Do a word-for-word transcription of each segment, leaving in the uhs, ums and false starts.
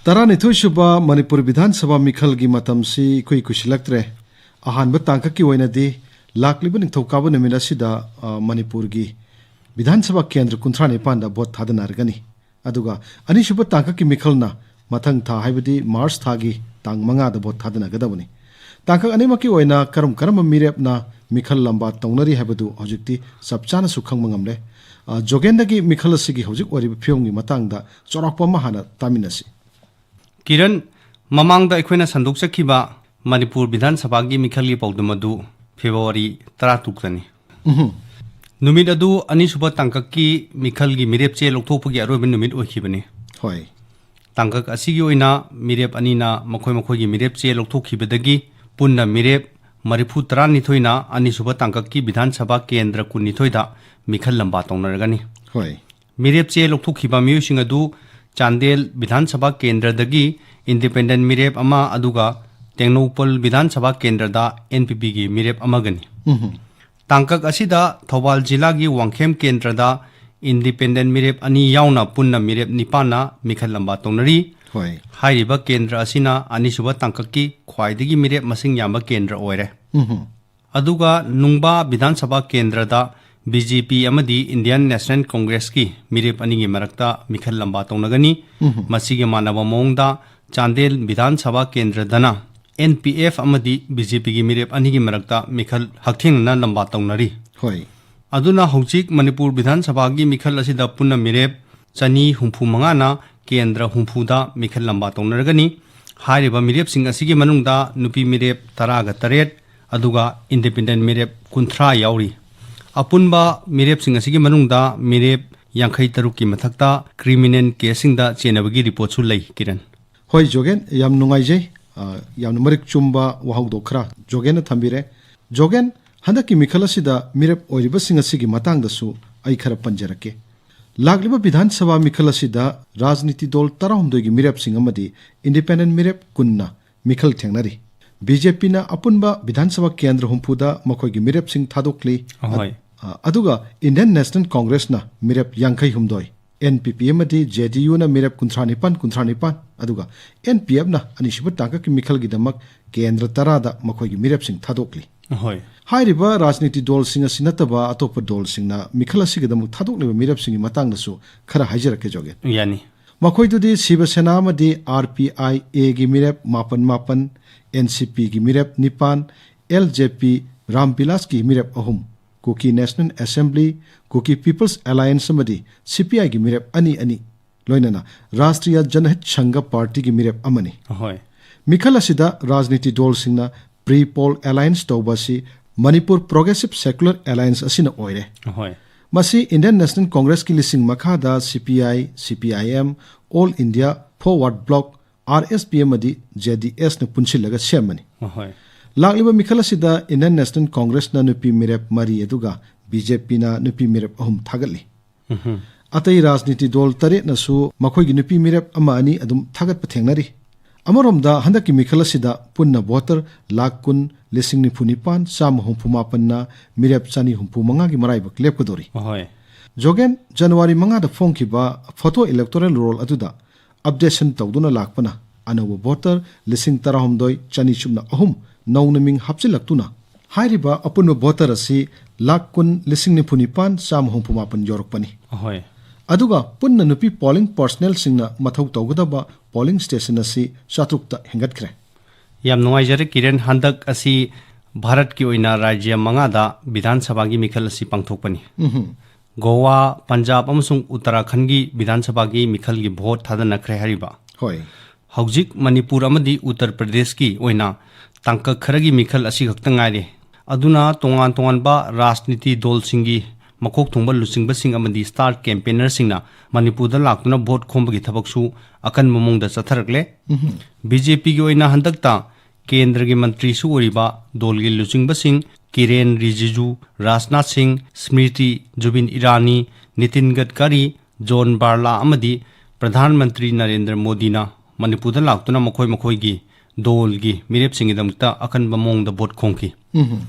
ꯇꯔꯥꯅꯤꯊꯣꯏ ꯁꯨꯕ ꯃꯅꯤꯄꯨꯔ ꯕꯤꯙꯥꯟ ꯁꯚꯥ ꯃꯤꯈꯜꯒꯤ ꯃꯇꯝꯁꯤ ꯏꯀꯨꯏ ꯀꯨꯏꯁꯤꯜꯂꯛꯇ꯭ꯔꯦ꯫ ꯑꯍꯥꯟꯕ ꯇꯥꯡꯀꯛꯀꯤ ꯑꯣꯏꯅꯗꯤ ꯂꯥꯛꯂꯤꯕ ꯅꯤꯡꯊꯧꯀꯥꯕ ꯅꯨꯃꯤꯠ ꯑꯁꯤꯗ, ꯑ, ꯃꯅꯤꯄꯨꯔꯒꯤ ꯕꯤꯙꯥꯟ ꯁꯚꯥ ꯀꯦꯟꯗ꯭ꯔ ꯀꯨꯟꯊ꯭ꯔꯥ ꯅꯤꯄꯥꯟꯗ ꯚꯣꯠ ꯊꯥꯗꯅꯔꯒꯅꯤ꯫ ꯑꯗꯨꯒ ꯑꯅꯤꯁꯨꯕ ꯇꯥꯡꯀꯛꯀꯤ ꯃꯤꯈꯜꯅ ꯃꯊꯪ ꯊꯥ, ꯍꯥꯏꯕꯗꯤ ꯃꯥꯔꯆ ꯊꯥꯒꯤ ꯇꯥꯡ ꯃꯉꯥꯗ ꯚꯣꯠ ꯊꯥꯗꯅꯒꯗꯕꯅꯤ꯫ ꯇꯥꯡꯀꯛ ꯑꯅꯤꯃꯛꯀꯤ ꯑꯣꯏꯅ ꯀꯔꯝ ꯀꯔꯝꯕ ꯃꯤꯔꯦꯞꯅ ꯃꯤꯈꯜ ꯂꯝꯕꯥ ꯇꯧꯅꯔꯤ ꯍꯥꯏꯕꯗꯨ ꯍꯧꯖꯤꯛꯇꯤ ꯆꯞ ꯆꯥꯅꯁꯨ ꯈꯪꯕ ꯉꯝꯂꯦ꯫ ꯑ, ꯖꯣꯒꯦꯟꯗꯒꯤ ꯃꯤꯈꯜ ꯑꯁꯤꯒꯤ ꯍꯧꯖꯤꯛ ꯑꯣꯏꯔꯤꯕ ꯐꯤꯕꯝꯒꯤ ꯃꯇꯥꯡꯗ ꯆꯥꯎꯔꯥꯛꯄ ꯑꯃ ꯍꯥꯟꯅ ꯇꯥꯃꯤꯟꯅꯁꯤ꯫ ꯀꯤꯔꯟ, ꯃꯃꯥꯡꯗ ꯑꯩꯈꯣꯏꯅ ꯁꯟꯗꯣꯛꯆꯈꯤꯕ ꯃꯅꯤꯄꯨꯔ ꯕꯤꯙꯥꯟ ꯁꯚꯥꯒꯤ ꯃꯤꯈꯜꯒꯤ ꯄꯥꯎꯗꯝ ꯑꯗꯨ ꯐꯦꯕ꯭ꯔꯨꯋꯥꯔꯤ ꯇꯔꯥꯇꯔꯨꯛꯇꯅꯤ꯫ ꯎꯝꯍꯨꯝ꯫ ꯅꯨꯃꯤꯠ ꯑꯗꯨ ꯑꯅꯤꯁꯨꯕ ꯇꯥꯡꯀꯛꯀꯤ ꯃꯤꯈꯜꯒꯤ ꯃꯤꯔꯦꯞ ꯆꯦ ꯂꯧꯊꯣꯛꯄꯒꯤ ꯑꯔꯣꯏꯕ ꯅꯨꯃꯤꯠ ꯑꯣꯏꯈꯤꯕꯅꯤ꯫ ꯍꯣꯏ꯫ ꯇꯥꯡꯀꯛ ꯑꯁꯤꯒꯤ ꯑꯣꯏꯅ ꯃꯤꯔꯦꯞ ꯑꯅꯤꯅ ꯃꯈꯣꯏ ꯃꯈꯣꯏꯒꯤ ꯃꯤꯔꯦꯞ ꯆꯦ ꯂꯧꯊꯣꯛꯈꯤꯕꯗꯒꯤ ꯄꯨꯟꯅ ꯃꯤꯔꯦꯞ ꯃꯔꯤꯐꯨ ꯇꯔꯥꯅꯤꯊꯣꯏꯅ ꯑꯅꯤꯁꯨꯕ ꯇꯥꯡꯀꯛꯀꯤ ꯕꯤꯙꯥꯟ ꯁꯚꯥ ꯀꯦꯟꯗ꯭ꯔ ꯀꯨꯟꯅꯤꯊꯣꯏꯗ ꯃꯤꯈꯜ ꯂꯝꯕꯥ ꯇꯧꯅꯔꯒꯅꯤ꯫ ꯍꯣꯏ꯫ ꯃꯤꯔꯦꯞ ꯆꯦ ꯂꯧꯊꯣꯛꯈꯤꯕ ꯃꯤꯑꯣꯏꯁꯤꯡ ꯑꯗꯨ ꯆꯥꯟꯗꯦꯜ ꯕꯤꯙꯥꯟ ꯁꯚꯥ ꯀꯦꯟꯗ꯭ꯔꯗꯒꯤ ꯏꯟꯗꯤꯄꯦꯟꯗꯦꯟ ꯃꯤꯔꯦꯞ ꯑꯃ, ꯑꯗꯨꯒ ꯇꯦꯡꯅꯧꯄꯜ ꯕꯤꯙꯥꯟ ꯁꯚꯥ ꯀꯦꯟꯗ꯭ꯔꯗ ꯑꯦꯟ ꯄꯤ ꯄꯤꯒꯤ ꯃꯤꯔꯦꯞ ꯑꯃꯒꯅꯤ꯫ ꯎꯝꯍꯨꯝ꯫ ꯇꯥꯡꯀꯛ ꯑꯁꯤꯗ ꯊꯧꯕꯥꯜ ꯖꯤꯂꯥꯒꯤ ꯋꯥꯡꯈꯦꯝ ꯀꯦꯟꯗ꯭ꯔꯗ ꯏꯟꯗꯤꯄꯦꯟꯗꯦꯟ ꯃꯤꯔꯦꯞ ꯑꯅꯤ ꯌꯥꯎꯅ ꯄꯨꯟꯅ ꯃꯤꯔꯦꯞ ꯅꯤꯄꯥꯟꯅ ꯃꯤꯈꯜ ꯂꯝꯕꯥ ꯇꯧꯅꯔꯤ꯫ ꯍꯣꯏ꯫ ꯍꯥꯏꯔꯤꯕ ꯀꯦꯟꯗ꯭ꯔ ꯑꯁꯤꯅ ꯑꯅꯤꯁꯨꯕ ꯇꯥꯡꯀꯛꯀꯤ ꯈ꯭ꯋꯥꯏꯗꯒꯤ ꯃꯤꯔꯦꯞ ꯃꯁꯤꯡ ꯌꯥꯝꯕ ꯀꯦꯟꯗ꯭ꯔ ꯑꯣꯏꯔꯦ꯫ ꯎꯝꯍꯨꯝ꯫ ꯑꯗꯨꯒ ꯅꯨꯡꯕꯥ ꯕꯤꯙꯥꯟ ꯁꯚꯥ ꯀꯦꯟꯗ꯭ꯔꯗ ꯕꯤ ꯖꯦ ꯄꯤ ꯑꯃꯗꯤ ꯏꯟꯗꯤꯌꯟ ꯅꯦꯁꯅꯦꯜ ꯀꯣꯡꯒ꯭ꯔꯦꯁꯀꯤ ꯃꯤꯔꯦꯞ ꯑꯅꯤꯒꯤ ꯃꯔꯛꯇ ꯃꯤꯈꯜ ꯂꯝꯕꯥ ꯇꯧꯅꯒꯅꯤ꯫ ꯎꯝꯍꯨꯝ꯫ ꯃꯁꯤꯒ ꯃꯥꯟꯅꯕ ꯃꯑꯣꯡꯗ ꯆꯥꯟꯗꯦꯜ ꯕꯤꯙꯥꯟ ꯁꯚꯥ ꯀꯦꯟꯗ꯭ꯔꯗꯅ ꯑꯦꯟ ꯄꯤ ꯑꯦꯐ ꯑꯃꯗꯤ ꯕꯤ ꯖꯦ ꯄꯤꯒꯤ ꯃꯤꯔꯦꯞ ꯑꯅꯤꯒꯤ ꯃꯔꯛꯇ ꯃꯤꯈꯜ ꯍꯛꯊꯦꯡꯅꯅ ꯂꯝꯕꯥ ꯇꯧꯅꯔꯤ꯫ ꯍꯣꯏ꯫ ꯑꯗꯨꯅ ꯍꯧꯖꯤꯛ ꯃꯅꯤꯄꯨꯔ ꯕꯤꯙꯥꯟ ꯁꯚꯥꯒꯤ ꯃꯤꯈꯜ ꯑꯁꯤꯗ ꯄꯨꯟꯅ ꯃꯤꯔꯦꯞ ꯆꯅꯤ ꯍꯨꯝꯐꯨ ꯃꯉꯥꯅ ꯀꯦꯟꯗ꯭ꯔ ꯍꯨꯝꯐꯨꯗ ꯃꯤꯈꯜ ꯂꯝꯕꯥ ꯇꯧꯅꯔꯒꯅꯤ꯫ ꯍꯥꯏꯔꯤꯕ ꯃꯤꯔꯦꯞꯁꯤꯡ ꯑꯁꯤꯒꯤ ꯃꯅꯨꯡꯗ ꯅꯨꯄꯤ ꯃꯤꯔꯦꯞ ꯇꯔꯥꯒ ꯇꯔꯦꯠ, ꯑꯗꯨꯒ ꯏꯟꯗꯤꯄꯦꯟꯗꯦꯟ ꯃꯤꯔꯦꯞ ꯀꯨꯟꯊ꯭ꯔꯥ ꯌꯥꯎꯔꯤ꯫ ꯑꯄꯨꯟꯕ ꯃꯤꯔꯦꯞꯁꯤꯡ ꯑꯁꯤꯒꯤ ꯃꯅꯨꯡꯗ ꯃꯤꯔꯦꯞ ꯌꯥꯡꯈꯩ ꯇꯔꯨꯛꯀꯤ ꯃꯊꯛꯇ ꯀ꯭ꯔꯤꯃꯤꯅꯦꯜ ꯀꯦꯁꯁꯤꯡꯗ ꯆꯦꯟꯅꯕꯒꯤ ꯔꯤꯄꯣꯔꯠꯁꯨ ꯂꯩ, ꯀꯤꯔꯟ꯫ ꯍꯣꯏ, ꯖꯣꯒꯦꯟ, ꯌꯥꯝ ꯅꯨꯡꯉꯥꯏꯖꯩ꯫ ꯑ, ꯌꯥꯝꯅ ꯃꯔꯤꯛ ꯆꯨꯝꯕ ꯋꯥꯍꯧꯗꯣꯛ ꯈꯔ ꯖꯣꯒꯦꯟꯅ ꯊꯝꯕꯤꯔꯦ꯫ ꯖꯣꯒꯦꯟ, ꯍꯟꯗꯛꯀꯤ ꯃꯤꯈꯜ ꯑꯁꯤꯗ ꯃꯤꯔꯦꯞ ꯑꯣꯏꯔꯤꯕꯁꯤꯡ ꯑꯁꯤꯒꯤ ꯃꯇꯥꯡꯗꯁꯨ ꯑꯩ ꯈꯔ ꯄꯟꯖꯔꯛꯀꯦ꯫ ꯂꯥꯛꯂꯤꯕ ꯕꯤꯙꯥꯟ ꯁꯚꯥ ꯃꯤꯈꯜ ꯑꯁꯤꯗ ꯔꯥꯖꯅꯤꯇꯤ ꯗꯣꯜ ꯇꯔꯥꯍꯨꯝꯗꯣꯏꯒꯤ ꯃꯤꯔꯦꯞꯁꯤꯡ ꯑꯃꯗꯤ ꯏꯟꯗꯤꯄꯦꯟꯗꯦꯟ ꯃꯤꯔꯦꯞ ꯀꯨꯟꯅ ꯃꯤꯈꯜ ꯊꯦꯡꯅꯔꯤ꯫ ꯕꯤ ꯖꯦ ꯄꯤꯅ ꯑꯄꯨꯟꯕ ꯕꯤꯙꯥꯟ ꯁꯚꯥ ꯀꯦꯟꯗ꯭ꯔ ꯍꯨꯝꯐꯨꯗ ꯃꯈꯣꯏꯒꯤ ꯃꯤꯔꯦꯞꯁꯤꯡ ꯊꯥꯗꯣꯛꯂꯤ꯫ ꯑꯍꯣꯏ꯫ ꯑ, ꯑꯗꯨꯒ ꯏꯟꯗꯤꯌꯟ ꯅꯦꯁꯅꯦꯜ ꯀꯣꯡꯒ꯭ꯔꯦꯁꯅ ꯃꯤꯔꯦꯞ ꯌꯥꯡꯈꯩ ꯍꯨꯝꯗꯣꯏ, ꯑꯦꯟ ꯄꯤ ꯄꯤ ꯑꯃꯗꯤ ꯖꯦ ꯗꯤ ꯌꯨꯅ ꯃꯤꯔꯦꯞ ꯀꯨꯟꯊ꯭ꯔꯥ ꯅꯤꯄꯥꯟ, ꯀꯨꯟꯊ꯭ꯔꯥ ꯅꯤꯄꯥꯟ, ꯑꯗꯨꯒ ꯑꯦꯟ ꯄꯤ ꯑꯦꯐꯅ ꯑꯅꯤꯁꯨꯕ ꯇꯥꯡꯀꯛꯀꯤ ꯃꯤꯈꯜꯒꯤꯗꯃꯛ ꯀꯦꯟꯗ꯭ꯔ ꯇꯔꯥꯗ ꯃꯈꯣꯏꯒꯤ ꯃꯤꯔꯦꯞꯁꯤꯡ ꯊꯥꯗꯣꯛꯂꯤ꯫ ꯍꯣꯏ꯫ ꯍꯥꯏꯔꯤꯕ ꯔꯥꯖꯅꯤꯇꯤ ꯗꯣꯜꯁꯤꯡ ꯑꯁꯤ ꯅꯠꯇꯕ ꯑꯇꯣꯞꯄ ꯗꯣꯜꯁꯤꯡꯅ ꯃꯤꯈꯜ ꯑꯁꯤꯒꯤꯗꯃꯛ ꯊꯥꯗꯣꯛꯂꯤꯕ ꯃꯤꯔꯦꯞꯁꯤꯡꯒꯤ ꯃꯇꯥꯡꯗꯁꯨ ꯈꯔ ꯍꯥꯏꯖꯔꯛꯀꯦ, ꯖꯣꯒꯦꯟ꯫ ꯌꯥꯅꯤ꯫ ꯃꯈꯣꯏꯗꯨꯗꯤ ꯁꯤꯕ ꯁꯦꯅꯥ ꯑꯃꯗꯤ ꯑꯥꯔ ꯄꯤ ꯑꯥꯏ ꯑꯦꯒꯤ ꯃꯤꯔꯦꯞ ꯃꯥꯄꯟ ꯃꯥꯄꯟ, ꯑꯦꯟ ꯁꯤ ꯄꯤꯒꯤ ꯃꯤꯔꯦꯞ ꯅꯤꯄꯥꯟ, ꯑꯦꯜ ꯖꯦ ꯄꯤ ꯔꯥꯝ ꯕꯤꯂꯥꯁꯀꯤ ꯃꯤꯔꯦꯞ ꯑꯍꯨꯝ, ꯀꯨꯀꯤ ꯅꯦꯁꯅꯦꯜ ꯑꯦꯁꯦꯝꯕ꯭ꯂꯤ, ꯀꯨꯀꯤ ꯄꯤꯄꯜꯁ ꯑꯦꯂꯥꯌꯟꯁ ꯑꯃꯗꯤ ꯁꯤ ꯄꯤ ꯑꯥꯏꯒꯤ ꯃꯤꯔꯦꯞ ꯑꯅꯤ ꯑꯅꯤ, ꯂꯣꯏꯅꯅ ꯔꯥꯁꯇ꯭ꯔꯤꯌꯥ ꯖꯅꯍꯤꯠ ꯁꯪꯘ ꯄꯥꯔꯇꯤꯒꯤ ꯃꯤꯔꯦꯞ ꯑꯃꯅꯤ꯫ ꯍꯣꯏ꯫ ꯃꯤꯈꯜ ꯑꯁꯤꯗ ꯔꯥꯖꯅꯤꯇꯤ ꯗꯣꯜꯁꯤꯡꯅ ꯄ꯭ꯔꯤ ꯄꯣꯜ ꯑꯦꯂꯥꯌꯟꯁ ꯇꯧꯕ ꯑꯁꯤ ꯃꯅꯤꯄꯨꯔ ꯄ꯭ꯔꯣꯒ꯭ꯔꯦꯁꯤꯚ ꯁꯦꯀꯨꯂꯔ ꯑꯦꯂꯥꯌꯟꯁ ꯑꯁꯤꯅ ꯑꯣꯏꯔꯦ꯫ ꯍꯣꯏ꯫ ꯃꯁꯤ ꯏꯟꯗꯤꯌꯟ ꯅꯦꯁꯅꯦꯜ ꯀꯣꯡꯒ꯭ꯔꯦꯁꯀꯤ ꯂꯤꯁꯤꯡ ꯃꯈꯥꯗ ꯁꯤ P I, C P I M, all India forward block, R S P ꯑꯃꯗꯤ ꯖꯦ ꯗꯤ ꯑꯦꯁꯅ ꯄꯨꯟꯁꯤꯜꯂꯒ ꯁꯦꯝꯕꯅꯤ꯫ ꯍꯣꯏ꯫ ꯂꯥꯛꯂꯤꯕ ꯃꯤꯈꯜ ꯑꯁꯤꯗ ꯏꯟꯗꯤꯌꯟ ꯅꯦꯁꯅꯦꯜ ꯀꯣꯡꯒ꯭ꯔꯦꯁꯅ ꯅꯨꯄꯤ ꯃꯤꯔꯦꯞ ꯃꯔꯤ, ꯑꯗꯨꯒ ꯕꯤ ꯖꯦ ꯄꯤꯅ ꯅꯨꯄꯤ ꯃꯤꯔꯦꯞ ꯑꯍꯨꯝ ꯊꯥꯒꯠꯂꯤ꯫ ꯎꯝꯍꯨꯝ꯫ ꯑꯇꯩ ꯔꯥꯖꯅꯤꯇꯤ ꯗꯣꯜ ꯇꯔꯦꯠꯅꯁꯨ ꯃꯈꯣꯏꯒꯤ ꯅꯨꯄꯤ ꯃꯤꯔꯦꯞ ꯑꯃ ꯑꯅꯤ ꯑꯗꯨꯝ ꯊꯥꯒꯠꯄ ꯊꯦꯡꯅꯔꯤ꯫ ꯑꯃꯔꯣꯝꯗ, ꯍꯟꯗꯛꯀꯤ ꯃꯤꯈꯜ ꯑꯁꯤꯗ ꯄꯨꯟꯅ ꯚꯣꯇꯔ ꯂꯥꯈ ꯀꯨꯟ, ꯂꯤꯁꯤꯡ ꯅꯤꯐꯨ ꯅꯤꯄꯥꯟ, ꯆꯥꯝꯃ ꯍꯨꯝꯐꯨ ꯃꯥꯄꯟꯅ ꯃꯤꯔꯦꯞ ꯆꯅꯤ ꯍꯨꯝꯐꯨ ꯃꯉꯥꯒꯤ ꯃꯔꯥꯏꯕꯛ ꯂꯦꯞꯀꯗꯧꯔꯤ꯫ ꯍꯣꯏ꯫ ꯖꯣꯒꯦꯟ, ꯖꯅꯋꯥꯔꯤ ꯃꯉꯥꯗ ꯐꯣꯡꯈꯤꯕ ꯐꯣꯇꯣ ꯏꯂꯦꯛꯇꯣꯔꯦꯜ ꯔꯣꯜ ꯑꯗꯨꯗ ꯑꯞꯗꯦꯁꯟ ꯇꯧꯗꯨꯅ ꯂꯥꯛꯄꯅ ꯑꯅꯧꯕ ꯚꯣꯇꯔ ꯂꯤꯁꯤꯡ ꯇꯔꯥꯍꯨꯝꯗꯣꯏ, ꯆꯅꯤ ꯁꯨꯞꯅ ꯑꯍꯨꯝ ꯅꯧꯅ ꯃꯤꯡ ꯍꯥꯞꯆꯤꯜꯂꯛꯇꯨꯅ ꯍꯥꯏꯔꯤꯕ ꯑꯄꯨꯟꯕ ꯚꯣꯇꯔ ꯑꯁꯤ ꯂꯥꯈ ꯀꯨꯟ, ꯂꯤꯁꯤꯡ ꯅꯤꯐꯨ ꯅꯤꯄꯥꯟ, ꯆꯥꯝꯃ ꯍꯨꯝꯐꯨ ꯃꯥꯄꯟ ꯌꯧꯔꯛꯄꯅꯤ꯫ ꯍꯣꯏ꯫ ꯑꯗꯨꯒ ꯄꯨꯟꯅ ꯅꯨꯄꯤ ꯄꯣꯂꯤꯡ ꯄꯔꯁꯅꯦꯜꯁꯤꯡꯅ ꯃꯊꯧ ꯇꯧꯒꯗꯕ ꯄꯣꯂꯤꯡ ꯁ꯭ꯇꯦꯁꯟ ꯑꯁꯤ ꯆꯥꯇ꯭ꯔꯨꯛꯇ ꯍꯦꯟꯒꯠꯈ꯭ꯔꯦ꯫ ꯌꯥꯝ ꯅꯨꯡꯉꯥꯏꯖꯔꯦ, ꯀꯤꯔꯦꯟ꯫ ꯍꯟꯗꯛ ꯑꯁꯤ ꯚꯥꯔꯠꯀꯤ ꯑꯣꯏꯅ ꯔꯥꯖ꯭ꯌ ꯃꯉꯥꯗ ꯕꯤꯙꯥꯟ ꯁꯚꯥꯒꯤ ꯃꯤꯈꯜ ꯑꯁꯤ ꯄꯥꯡꯊꯣꯛꯄꯅꯤ꯫ ꯎꯝꯍꯨꯝ꯫ ꯒꯣꯋꯥ, ꯄꯟꯖꯥꯕ ꯑꯃꯁꯨꯡ ꯎꯠꯇꯔꯥꯈꯟꯒꯤ ꯕꯤꯙꯥꯟ ꯁꯚꯥꯒꯤ ꯃꯤꯈꯜꯒꯤ ꯚꯣꯠ ꯊꯥꯗꯅꯈ꯭ꯔꯦ ꯍꯥꯏꯔꯤꯕ꯫ ꯍꯣꯏ꯫ ꯍꯧꯖꯤꯛ ꯃꯅꯤꯄꯨꯔ ꯑꯃꯗꯤ ꯎꯠꯇꯔ ꯄ꯭ꯔꯗꯦꯁꯀꯤ ꯑꯣꯏꯅ ꯇꯥꯡꯀꯛ ꯈꯔꯒꯤ ꯃꯤꯈꯜ ꯑꯁꯤꯈꯛꯇ ꯉꯥꯏꯔꯦ꯫ ꯑꯗꯨꯅ ꯇꯣꯉꯥꯟ ꯇꯣꯉꯥꯟꯕ ꯔꯥꯖꯅꯤꯇꯤ ꯗꯣꯜꯁꯤꯡꯒꯤ ꯃꯀꯣꯛ ꯊꯣꯡꯕ ꯂꯨꯆꯤꯡꯕꯁꯤꯡ ꯑꯃꯗꯤ ꯁ꯭ꯇꯥꯔ ꯀꯦꯝꯄꯦꯅꯔꯁꯤꯡꯅ ꯃꯅꯤꯄꯨꯔꯗ ꯂꯥꯛꯇꯨꯅ ꯚꯣꯠ ꯈꯣꯝꯕꯒꯤ ꯊꯕꯛꯁꯨ ꯑꯀꯟꯕ ꯃꯑꯣꯡꯗ ꯆꯠꯊꯔꯛꯂꯦ꯫ ꯎꯝꯍꯨꯝ꯫ ꯕꯤ ꯖꯦ ꯄꯤꯒꯤ ꯑꯣꯏꯅ ꯍꯟꯗꯛꯇ ꯀꯦꯟꯗ꯭ꯔꯒꯤ ꯃꯟꯇ꯭ꯔꯤꯁꯨ ꯑꯣꯏꯔꯤꯕ ꯗꯣꯜꯒꯤ ꯂꯨꯆꯤꯡꯕꯁꯤꯡ ꯀꯤꯔꯦꯟ ꯔꯤꯖꯤꯖꯨ, ꯔꯥꯖꯅꯥꯊ ꯁꯤꯡ, ꯁ꯭ꯃ꯭ꯔꯤꯇꯤ ꯖꯨꯕꯤꯟ ꯏꯔꯥꯅꯤ, ꯅꯤꯇꯤꯟ ꯒꯗꯀꯥꯔꯤ, ꯖꯣꯟ ꯕꯥꯔꯂꯥ ꯑꯃꯗꯤ ꯄ꯭ꯔꯙꯥꯟ ꯃꯟꯇ꯭ꯔꯤ ꯅꯔꯦꯟꯗ꯭ꯔ ꯃꯣꯗꯤꯅ ꯃꯅꯤꯄꯨꯔꯗ ꯂꯥꯛꯇꯨꯅ ꯃꯈꯣꯏ ꯃꯈꯣꯏꯒꯤ ꯗꯣꯜꯒꯤ ꯃꯤꯔꯦꯞꯁꯤꯡꯒꯤꯗꯃꯛꯇ ꯑꯀꯟꯕ ꯃꯑꯣꯡꯗ ꯚꯣꯠ ꯈꯣꯝꯈꯤ꯫ ꯎꯝꯍꯨꯝ꯫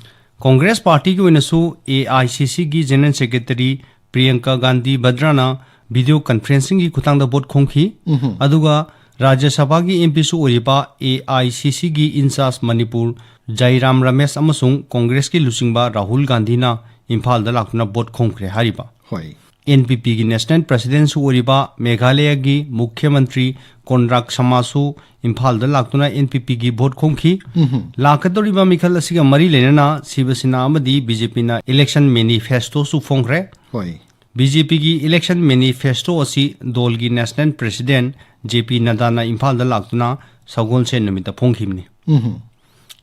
ꯀꯣꯡꯒ꯭ꯔꯦꯁ ꯄꯥꯔꯇꯤꯒꯤ ꯑꯣꯏꯅꯁꯨ ꯑꯦ ꯑꯥꯏ ꯁꯤ ꯁꯤꯒꯤ ꯖꯦꯅꯔꯦꯜ ꯁꯦꯀ꯭ꯔꯦꯇꯔꯤ ꯄ꯭ꯔꯤꯌꯪꯀꯥ ꯒꯥꯟꯙꯤ ꯚꯗ꯭ꯔꯥꯅ ꯚꯤꯗꯤꯑꯣ ꯀꯟꯐꯔꯦꯟꯁꯤꯡꯒꯤ ꯈꯨꯠꯊꯥꯡꯗ ꯚꯣꯠ ꯈꯣꯝꯈꯤ꯫ ꯎꯝꯍꯨꯝ꯫ ꯑꯗꯨꯒ ꯔꯥꯖ꯭ꯌ ꯁꯚꯥꯒꯤ ꯑꯦꯝ ꯄꯤꯁꯨ ꯑꯣꯏꯔꯤꯕ ꯑꯦ ꯑꯥꯏ ꯁꯤ ꯁꯤꯒꯤ ꯏꯟꯆꯥꯔꯖ ꯃꯅꯤꯄꯨꯔ ꯖꯥꯏꯔꯥꯝ ꯔꯃꯦꯁ ꯑꯃꯁꯨꯡ ꯀꯣꯡꯒ꯭ꯔꯦꯁꯀꯤ ꯂꯨꯆꯤꯡꯕ ꯔꯥꯍꯨꯜ ꯒꯥꯟꯙꯤꯅ ꯏꯝꯐꯥꯜꯗ ꯂꯥꯛꯇꯨꯅ ꯚꯣꯠ ꯈꯣꯝꯈ꯭ꯔꯦ ꯍꯥꯏꯔꯤꯕ꯫ ꯍꯣꯏ꯫ ꯑꯦꯟ ꯄꯤ ꯄꯤꯒꯤ ꯅꯦꯁꯅꯦꯜ ꯄ꯭ꯔꯁꯤꯗꯦꯟꯁꯨ ꯑꯣꯏꯔꯤꯕ ꯃꯦꯘꯥꯂꯌꯒꯤ ꯃꯨꯈ꯭ꯌ ꯃꯟꯇ꯭ꯔꯤ ꯀꯣꯟꯔꯥꯛ ꯁꯃꯥꯁꯨ ꯏꯝꯐꯥꯜꯗ ꯂꯥꯛꯇꯨꯅ ꯑꯦꯟ ꯄꯤ ꯄꯤꯒꯤ ꯚꯣꯠ ꯈꯣꯝꯈꯤ꯫ ꯎꯝꯍꯨꯝ꯫ ꯂꯥꯛꯀꯗꯧꯔꯤꯕ ꯃꯤꯈꯜ ꯑꯁꯤꯒ ꯃꯔꯤ ꯂꯩꯅꯅ ꯁꯤꯕ ꯁꯦꯅꯥ ꯑꯃꯗꯤ ꯕꯤ ꯖꯦ ꯄꯤꯅ ꯏꯂꯦꯛꯁꯟ ꯃꯦꯅꯤꯐꯦꯁꯇꯣꯁꯨ ꯐꯣꯡꯈ꯭ꯔꯦ꯫ ꯍꯣꯏ꯫ ꯕꯤ ꯖꯦ ꯄꯤꯒꯤ ꯏꯂꯦꯛꯁꯟ ꯃꯦꯅꯤꯐꯦꯁꯇꯣ ꯑꯁꯤ ꯗꯣꯜꯒꯤ ꯅꯦꯁꯅꯦꯜ ꯄ꯭ꯔꯁꯤꯗꯦꯟ ꯖꯦ ꯄꯤ ꯅꯗꯥꯅ ꯏꯝꯐꯥꯜꯗ ꯂꯥꯛꯇꯨꯅ ꯁꯒꯣꯜꯁꯦꯟ ꯅꯨꯃꯤꯠꯇ ꯐꯣꯡꯈꯤꯕꯅꯤ꯫ ꯎꯝꯍꯨꯝ꯫